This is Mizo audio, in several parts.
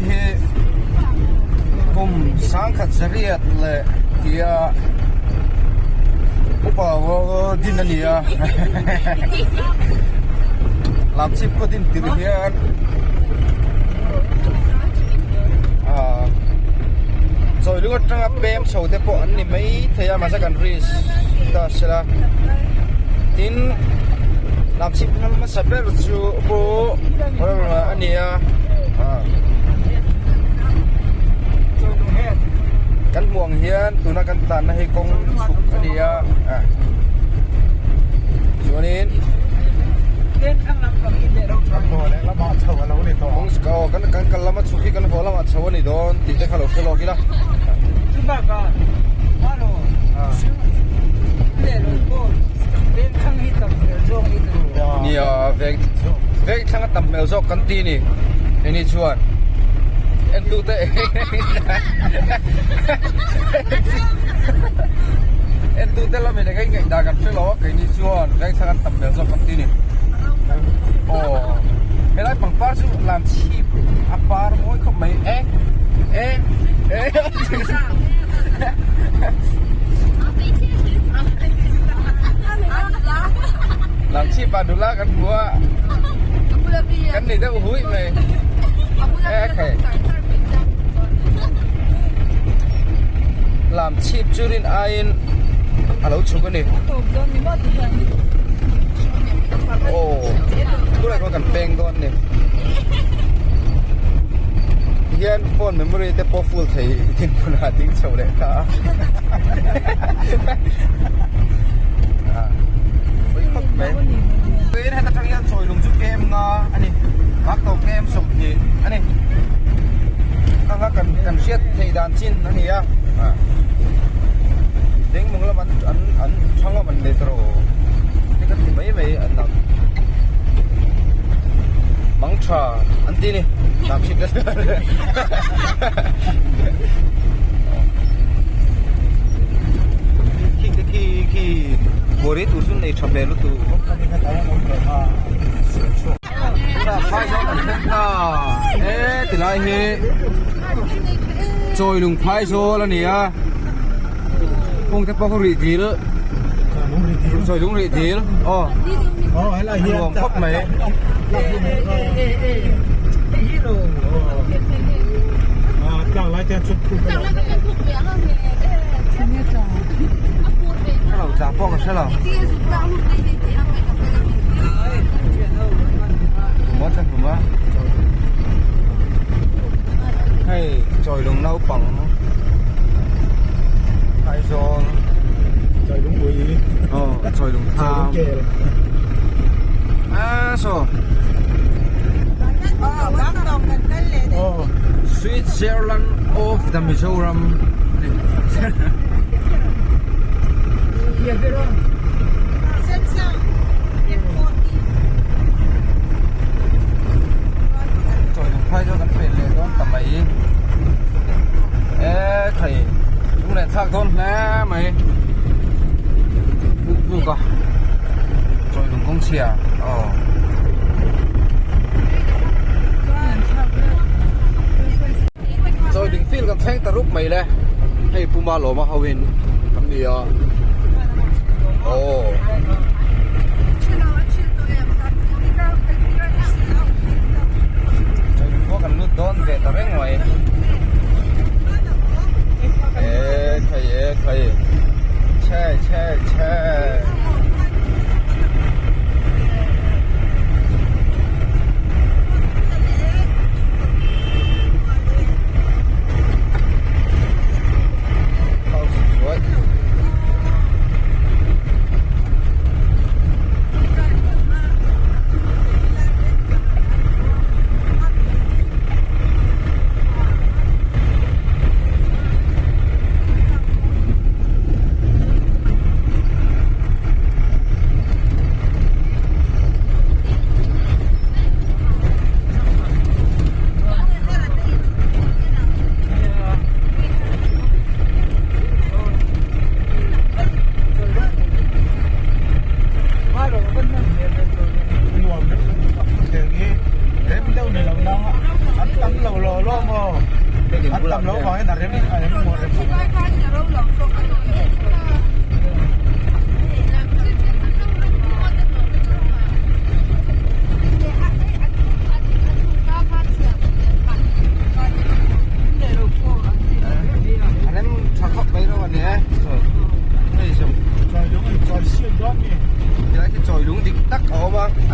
hi kum 1800 leh tia upa din a ni a Lamchhip khaw din tirh hian ah chawilung atanga pem chho te pawh an ni maithei a mahse kan risk ta sela tin Lamchhip hnam hmasa ber chu pu a ni a ah kan hmuh ang hian tuna kan tlanna hi kawng chhuk a ni a ah chuanin kan kan kal lama chhuk hi kan haw lamah chho a ni dawn tih te kha lo hre lawk ila. Nia veng veng thlang a tam hmel zawk kan ti ni heni chuan entu te entu te lamin eng eng ngaihdan kan hre lo a keini chuan veng thlang an tam hmel zawk kan ti ni aw helai pangpar chu lam chhip a par mawi khawp mai e e e. Lam chhip ah nula kan hmu a kan nei deuh huih mai e khai lam chhip chu rin aiin a lo chhuk a ni aw tunah khawn kan peng dawn a ni tihian phone memory te pawh full thei dinhmunah a ding chho leh ta a pawi khawp mai tin heta tang hian chawi lung chu kem nga a ni bak to kem 20 a ni hang kha kan kan hriat theih dan chin a ni a ding mung lam an an an thang a man le tawh te ka ti mai mai an lam mang tha an ti ni lam hrit khi khi khi bawri tur chu nei tha hmel lutuk Phaizawl kan thleng ta e tilai hi Chawilung Phaizawl a ni a kawng te pawh rih dil Chawilung rih dil aw nuam khawp mai. Ka lo tla pawh ka hre lo. Maw ta hmu a. Hei Chawilung naupang Aizawl Chawilung ui aw Chawilung thlam a saw Switzerland of the Mizoram Chawilung phai chu kan pel leh dawn ta mai e thei lunglen thlak dawn hle mai buk buk a chawilung kawng chhia aw. Chawilung field kan thleng ta rup mai le hei Puma lawma ho in kan ni a aw. Chawilung khua kan lut dawn ve ta reng mai e khai e khai chhe chhe chhe.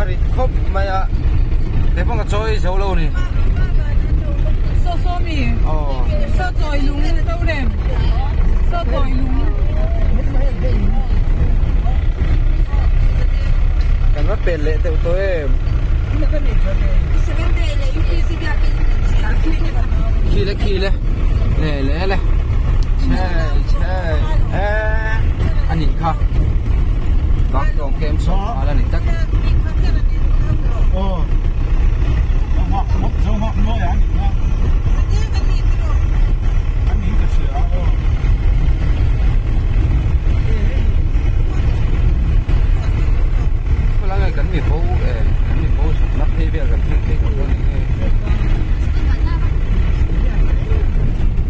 a rit khawp mai a kei pawh ka chawi zo lo ni. Saw saw mi saw chawi lung zo rem saw chawi lung. Kan va pel leh deuh tawh em. Khi le khi le le le le chhe chhe e a nih kha bang tawng kem saw a la ni tak. Khawlai nge kan mi bo e kan mi bo zuk na phei vel kan thleng phei tawh dawn eng nge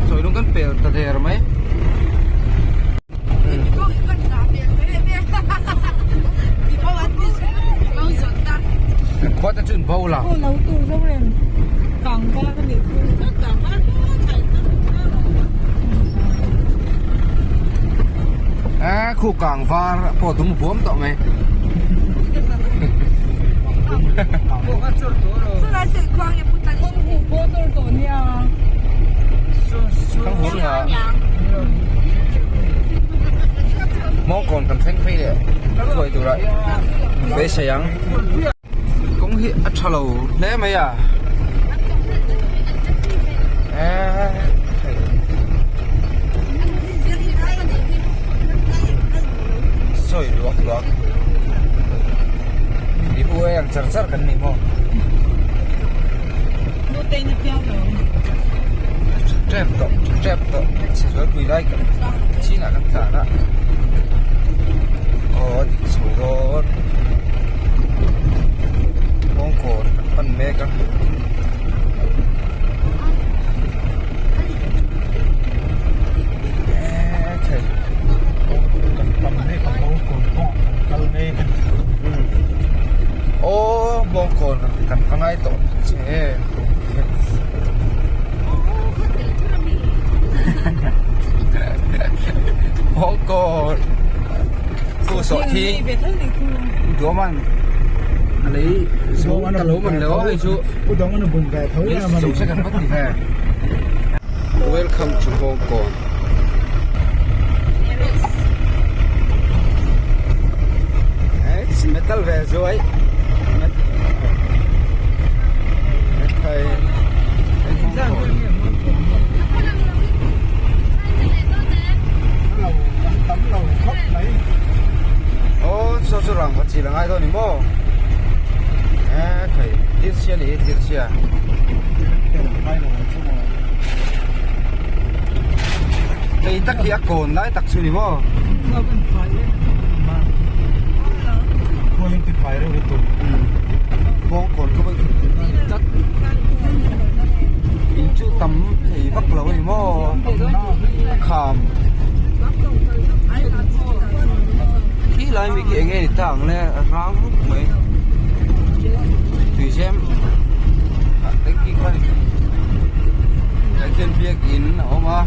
sawi lung kan pel ta der mai. Khua te chu in bo la. A khu kang var pawh dum huam tawh mai. Mawngkawn kan thleng phei leh thuai tura beisei ang. Kawng hi a tha lo hle mai a. Sawi luak luak. I u e ang char char kan ni maw. Tep tawh tep tawh chhe zual pui lai kan chinah kan tlan a aw a dik chho dawn kawngkawn kan pan mek a. Aw bawngkawn kan va ngai tawh che. Bawngkawn khu sawh thi duaman a lei zo ka lo man lo hei chu zo se kan va ti ve. Welcome to Bawngkawn. It's metal ve zuai. Oh, so chu rang chi la ngai dawn ni maw? Eh, thei thil chhia ni thil chhia. Hei tak hi a kawn lai tak chu ni maw? Bawngkawn khaw bawih tak in chu tam thei vak lo a ni maw? A kham khi lai mi khi eng nge ni ta ang le a rang rup mai tuizem ah tanky kha ni tah khian biakin a awm a.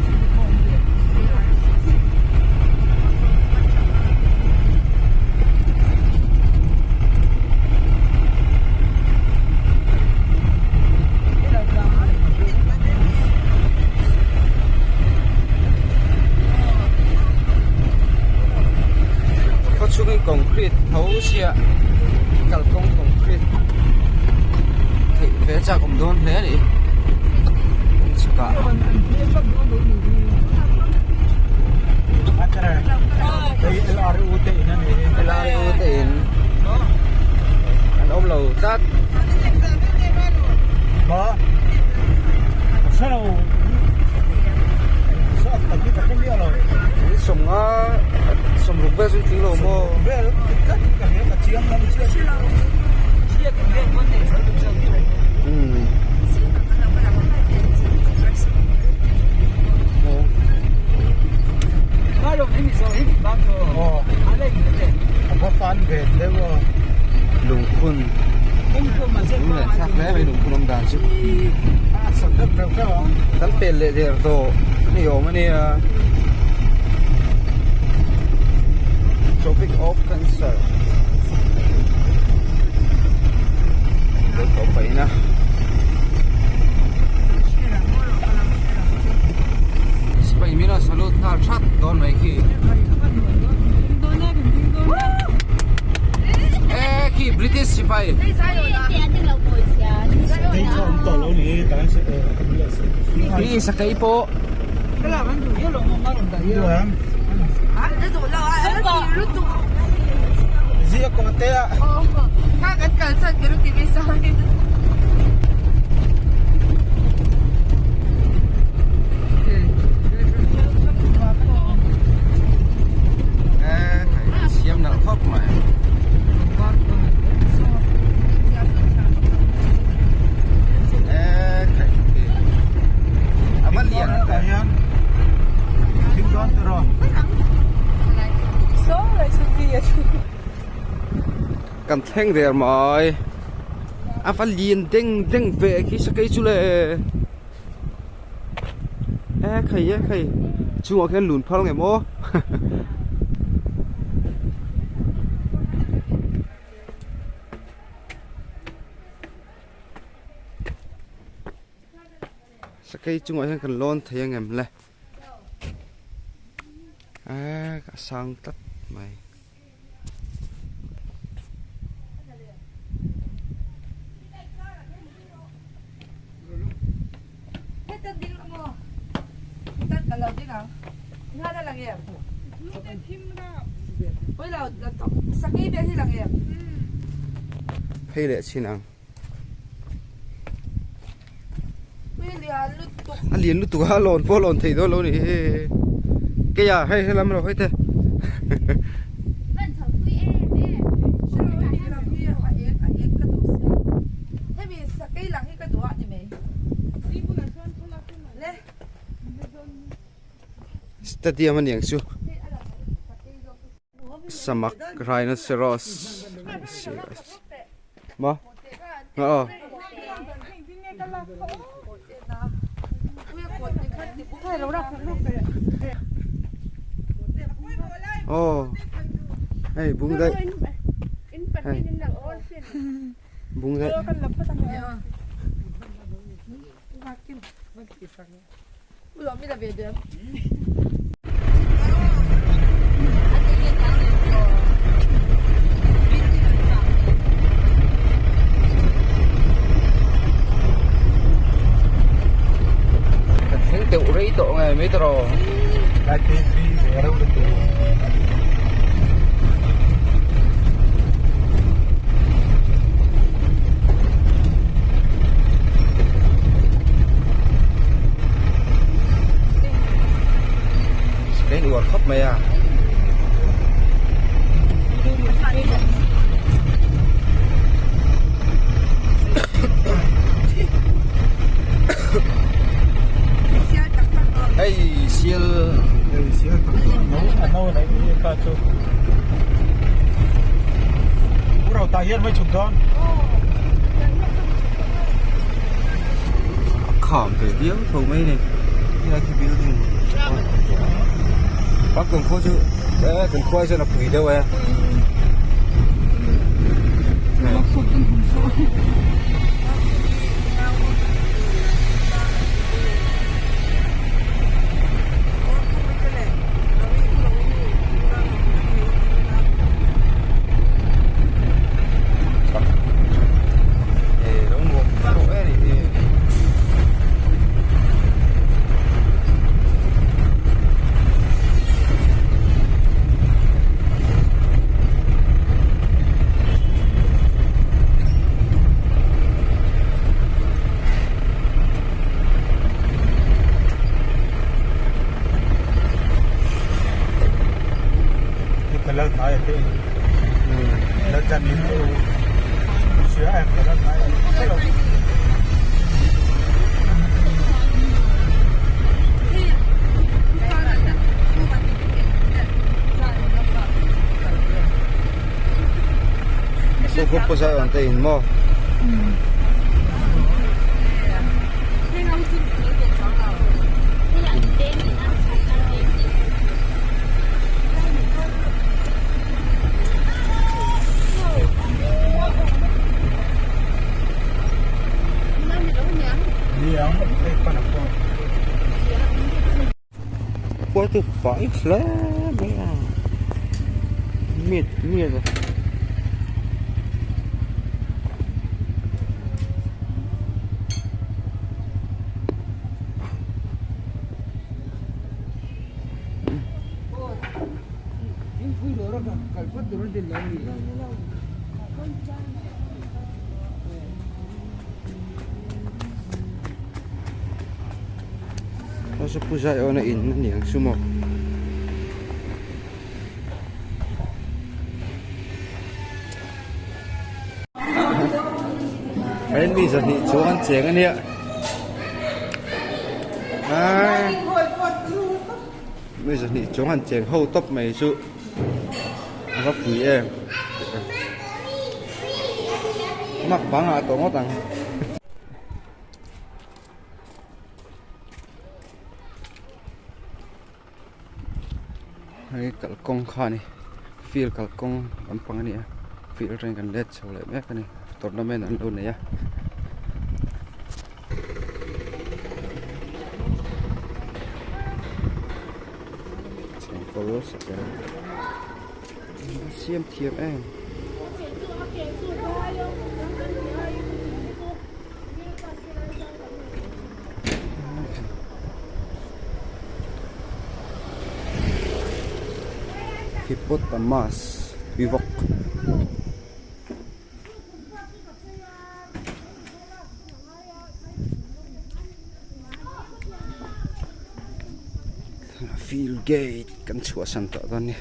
Khawchhungin concrete tho sia kalkawng concrete theih ve chak awm dawn hle a ni chhukah. LRU te in an awm lo tlat. Sawmnga sawmruk vel chu tling lo maw. Lungphun lunglen thlak hle mai lungphun awm dan chu kan pel leh der tawh ni awm a nia Tropic of Cancer. pai. Hi sakei pawh. Siam nalh khawp mai. A va lian Kan thleng der mai. A va lian deng deng ve khi sakei chu le. E khai e khai chungah khian lun phal ngem aw sakei chungah hian kan lawn thei ang em le e a sang tlat mai. Phei leh chin ang. A lian lutuk a lawn pawh a lawn thei dawn lo ni hi keia hei helam ro hei te stadium a niang chu samak rhinoceros maw aw aw hei bung daih hei bung daih Kan thleng deuh rei tawh nge mai tawh rawh. Cái uar khawp mai a. Hei sial A kham ve viau tho mai ni helai khi building a kan khua chu e kan khua chuan a pui deuh e. Maw? Khua chu fai hle mai a, miat miat a. Saw pu Zaiawna in a ni ang chu maw. Hei mi zahnih chuang an cheng a nia. Mi zahnih chuang an cheng ho tawp mai chu a va pui em. Mak bangah tawh ngawt ang. Hei kalkawng kha a ni field kalkawng lampang a ni a field atangin kan let chho leh mek a ni tournament an lo nei a. Chhengkawl sakawr siam thiam em. Hippopotamus tuivawk field gate kan chhuahsan tawh dawn a ni.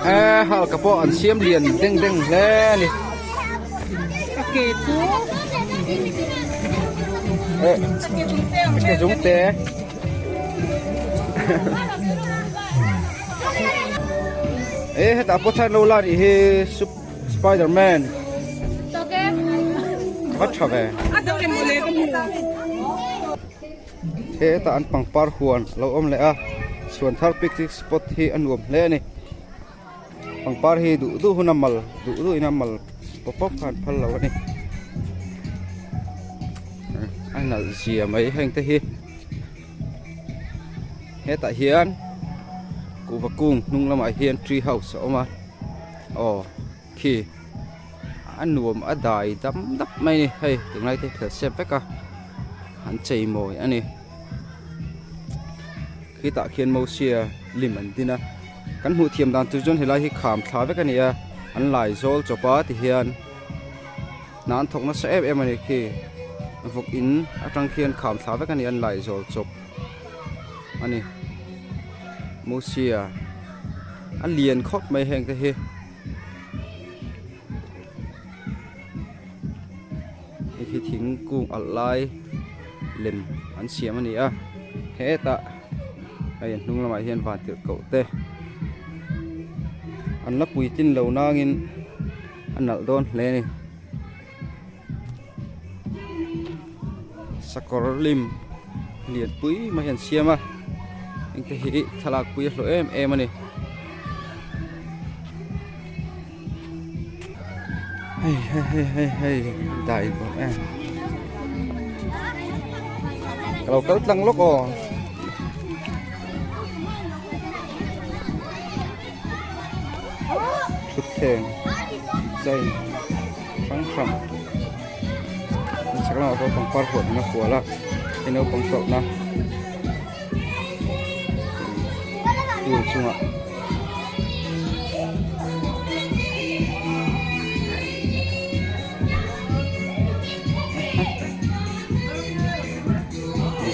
He halka pawh an siam lian deng deng hle a ni. A ke chu Eh, a ke zung te. Eh, hetah pawh thlan lo la nih hi Spiderman. Va tha ve. Hetah an pangpar huan a lo awm leh a Chhuanthar picnic spot hi a nuam hle a ni pangpar hi duh duh hun a mal duh duh in a mal pawp pawp kha an phal lo a ni a nalh zia mai heng te hi hetah hian kuhva kung hnung lamah hian tree house a awm a aw khi. A nuam a dai dam dap mai a ni hei tunlai te phel sep vek a an chei mawi a ni khitah khian mosia lim an din a kan hmuh thiam dan tur chuan helai hi kham thla vek a ni a an lai zawl chawp a tihian hna an thawk nasa em em a ni khi vawk in atang khian kham thla vek a ni an lai zawl chawp a ni mosia a lian khawp mai heng te hi. Hei hi thingkung alh lai lem an siam a ni a hetah hei a hnung lamah hian van tirh koh te an la puitlin lo nangin a nalh dawn hle a ni sakawr lim lianpui mai an siam a engte hi thlalak pui a hlawh em em a ni. Hei hei hei hei hei dai bawk em ka lo kal tlang lawk aw thutthleng design hrang hrang a chhak lamah pawh pangpar huan in a hual a hei naupang chawlhna pool chungah.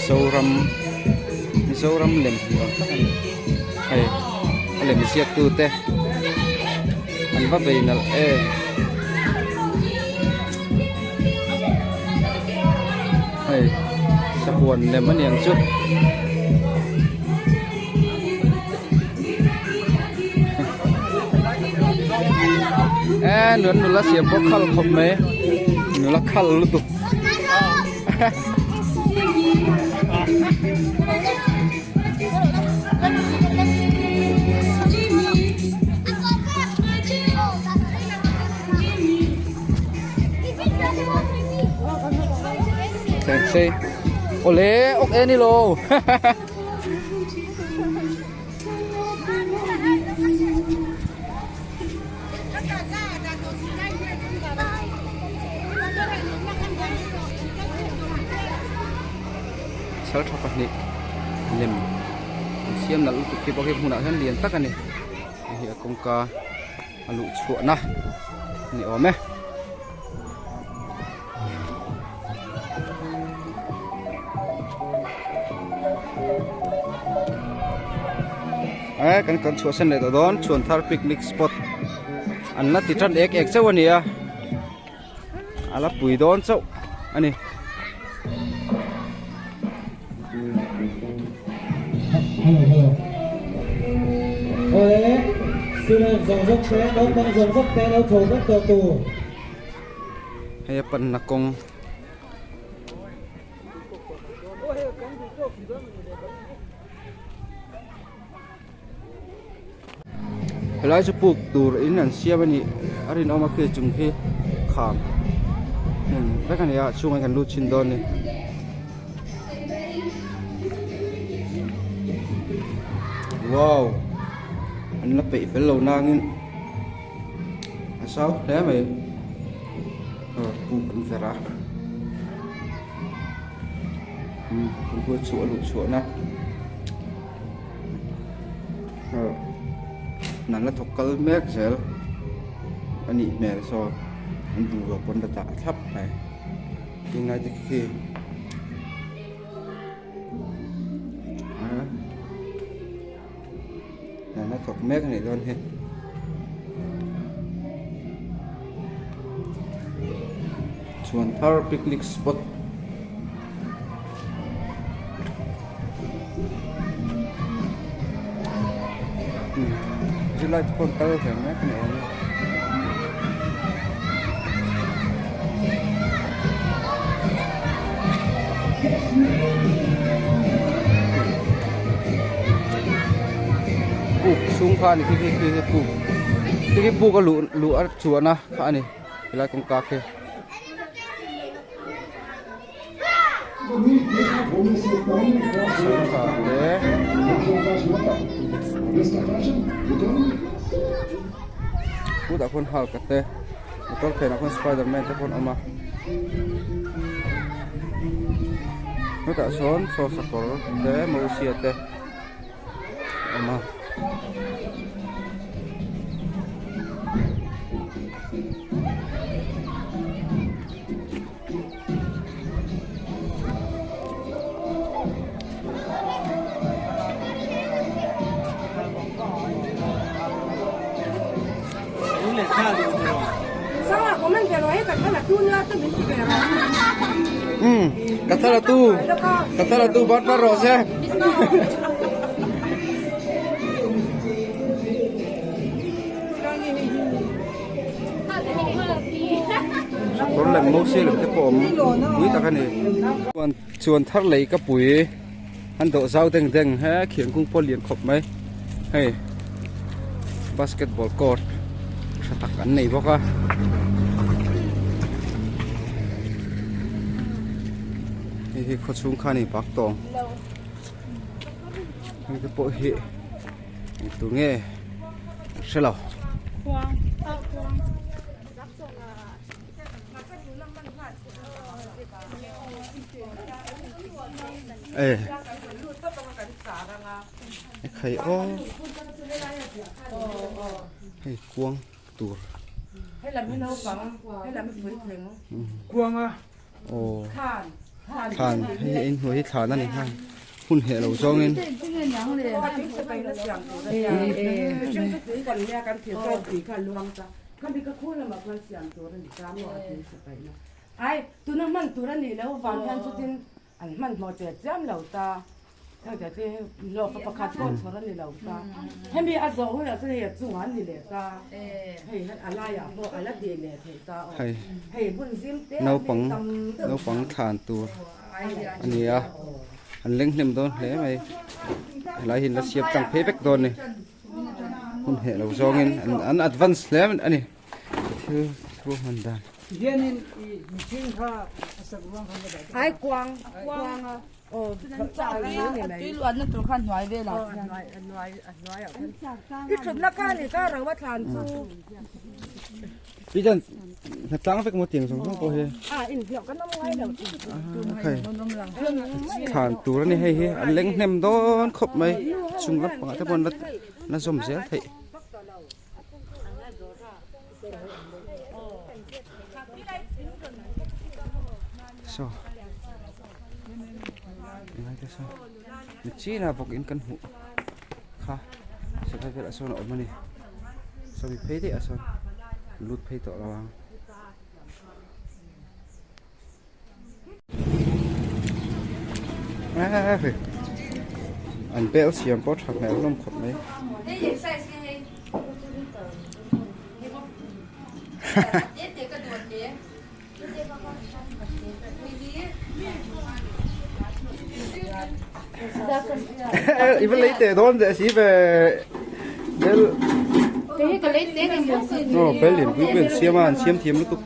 Mizoram Mizoram lem hi awm tak a ni hei a lem ziak tu te an va bei nalh em hei sahuan lem a ni ang chu. E nuan nula siam pawh khal khawp mai nula khal lutuk Sensei Ole ok e ni lo Sal tha pahnih. Lem an siam nalh lutuk te pawh khi hmunah hian lian tak a ni hei hi a kawngka a luh chhuahna a ni awm e. Kan kan chhuahsan leh tawh dawn Chhuanthar picnic spot an la ti tan ek ek chauh a ni a. A la pui dawn chauh a ni. Hei a panna kawng. Helai chu puk tur in an siam a nih a rinawm a khi chung khi kham hmun vek a ni a chhungah kan lut chhin dawn a ni. Wow an la peih fel lo nangin a sau hle mai aw puk an verh a umm chhuah a luh chhuahna. Hna la thawk kal mek zel a nih hmel saw an bungrua pawn la dah thlap mai tinglai te khi hna la thawk mek a nih dawn hi. Chhuanthar picnic spot. Zirlai te pawh an kal ve mek a ni awm e. Puk chhung kha a ni khi khi khi puk khi khi puk a luh luh a chuahna kha a ni helai kawngka khi. Sangha te khutah khuan hulk a te motor phenah khuan spiderman te pawh an awm a hetah sawn saw sakawr te mosia te a awm a. Ka thar tu ka thar tu ban par rawh se. Kawr lem mosia lem te pawh a awm pui tak a ni chuan chuan thar lei ka pui an dawh zau deng deng he khian kung pawh a lian khawp mai hei basketball court tha tak an nei bawk a. Hei hi khaw chhung kha a ni bak tawng hei te pawh hi engtur nge. Hre lo. E khai aw hei kuang tur aw thlan hei a inhnuai hi thlan a ni nghal hun heh lo zawngin. Hei naupang naupang thlan tur a ni a an leng hnem dawn hle mai helai hi an la siam tlang phei vek dawn a ni hun heh lo zawngin an advance hle a ni. Thil thu hman dan. Pi chuan hnatlang vek maw tiang zawng zawng pawh hi. Thlan tur a ni hei hi an leng hnem dawn khawp mai chung lampangah te pawh an la zawm zel theih. Saw engai te saw mi chin a bawk in kan hmuh kha saw velah sawn a awm a ni saw mi phei daih ah sawn lut phei tawh lo ang. An bel siam pawh tha hmel hlawm khawp mai. I va lei teh dawn leh si ve bel aw bel lian pui pui an siam a an siam thiam lutuk.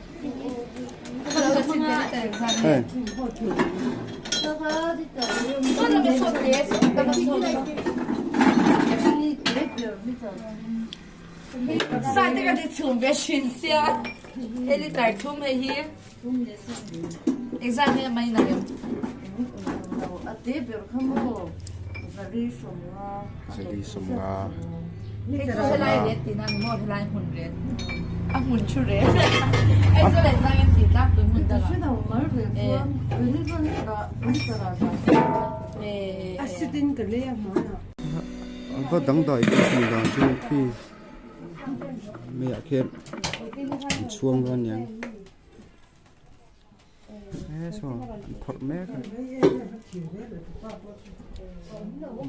Va dangdai te hmuh dan chu khi meiah khian an chhuang dawn aniang. He saw an phawrh mek a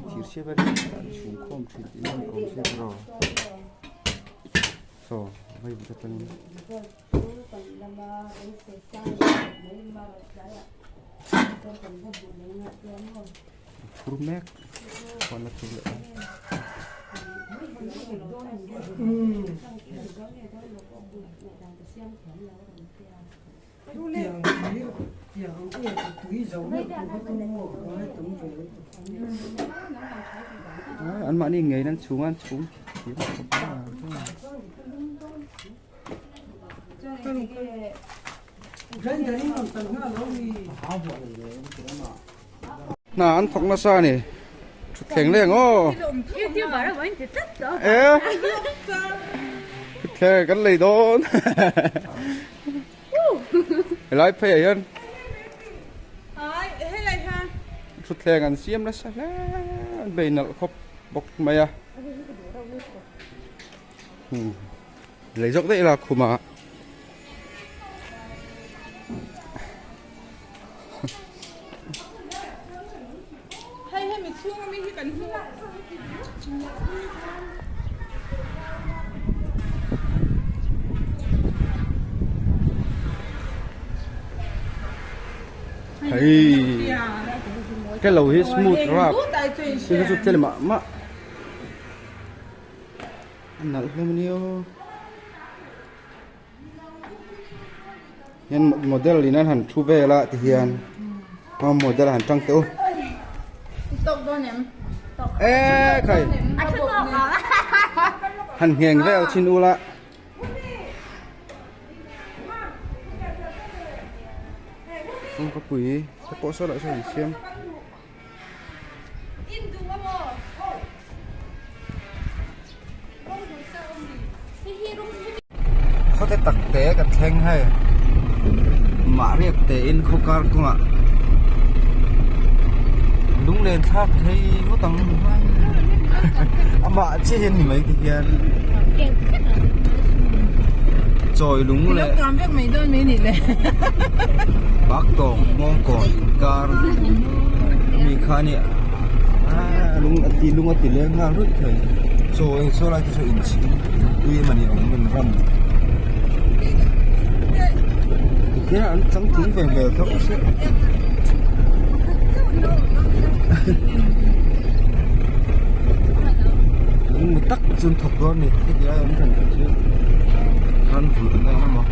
thir chhia vel hi an chhung khawm thin tih na ni awm sia tiraw saw vaivut atangin. Phur mek chuan a thur leh a. An mahni ngei nan chhung a an chhung thiam khawp mai a. Hna an thawk nasa a ni thutthleng leng aw e thutthleng kan lei dawn helai phei ah hian thutthleng an siam nasa hle an bei nalh khawp bawk mai a. Lei zawk daih ila khum ah. Hei hemi chhung ami hi kan hmu a. Hei ke lo hi smooth rap chu chu tel mah mah. A nalh hlawm a nia aw hian model in an han thu vel a ti hian a model han tang teh u e khai han ngheng vel thin ula. Kawngka pui te pawh saw lah sawn an siam. Khawte tak te kan thleng hei mah riak te in khaw kar kawngah lunglen thlak thei ngawt ang amah chiah hian ni mai ti hian chawi lung leh bak tawng nghawng kawn inkar mi kha nia lung a ti lung a ti leng nghal ruih thei chaw ei saw lai te saw inchhir inpui emaw ni awm an ram tikhian an changtlung ve hmel tho sia engemaw tak chu an thawk dawn a ni heti lai awm than than chu ran vulh an emaw.